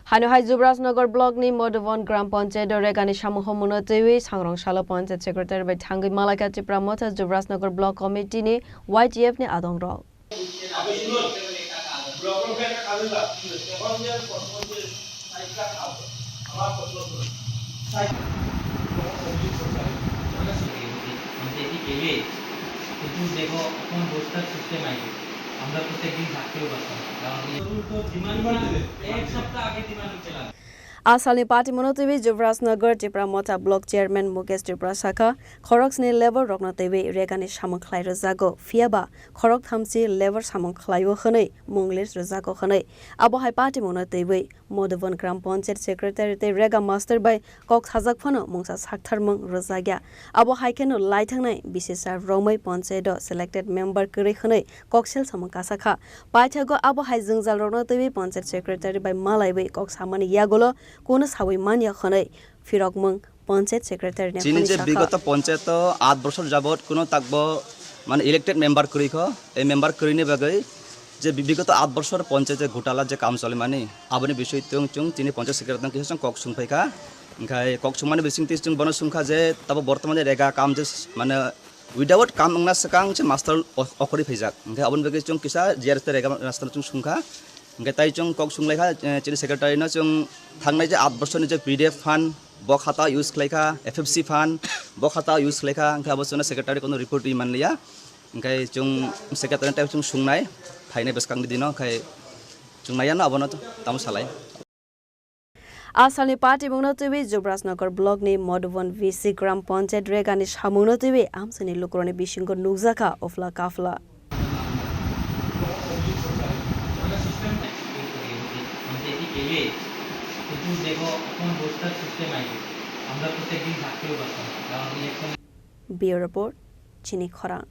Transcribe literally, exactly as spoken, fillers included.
Hano hai Jubrajnagar block ni Madhuban Gram Panchayat o regani samung homono twiwi sangrong salo Panchayat Secretary bai thangwi malaikha Tipra Motha Jubrajnagar Block Committee ni Y T F ni adong rok. A salni patimungno twiwi Jubrajnagar Tipra Motha Block Chairman Mukesh Tripura sakha, khoroksni labour rokno twiwi regani samung khlai rwjago, phiyaba khorok thamchi labour samung khlaio hwnwi mung list rwjago hwnwi. Abo hai patimungno twiwi Madhuban Gram Panchayat Secretary tei rega master bai kok sajak phano mungsa saktharmung rwjakya. Abo hai kheno lai thangnai B C sir romwi panchayat o selected member kwrwi hwnwi kok sel samung kasa kha. Paithago abo hai jwngjal rokno twiwi panchayat secretary bai malaiwi kok samani yagulo kunu sawi manya hwnwi phirokmung panchayat secretary ni Chini hwnwi je sakha. Bigoto panchayat o aat bosor jabot kuno takbo mane elected member kwrwi kho, ei member kwrwini bagwi je bi-, bigoto aat bosor panchayat je gotala je kam cholimani, aboni bisoi tong chwng chini panchayat secretary tong kisa chwng kok sungphaikha. Hingkhai kok sungmani bisingtwi chwng bono sungkha je tabo bortomani rega kam je s-, mane without kam wngna swkang se master o-, okhorwi phaijak. Hingkhe aboni bagwi chwng kisa G R S tei rega master chwng sungkha. Hingkhe tai chwng kok sunglaikha, eh, chini secretary no chwng thangnai je aat bosorni je P D F fund bo khata use khlaikha, F F C fund bo khata use khlaikha, hingkhe abo chwngno secretary kono report wi manliya. Hingkhe chwng secretary tai chwng sungnai phainai bwskangni dino, hingkhe chwng naiya no abono tamo salai. A salni patimungno twiwi Jubrajnagar block ni Madhuban V C Gram Panchayat regani samungno twiwi amchaini lukurokni bisingo nukjakha uphla kaphla. Bureau Report, Chini Khorang.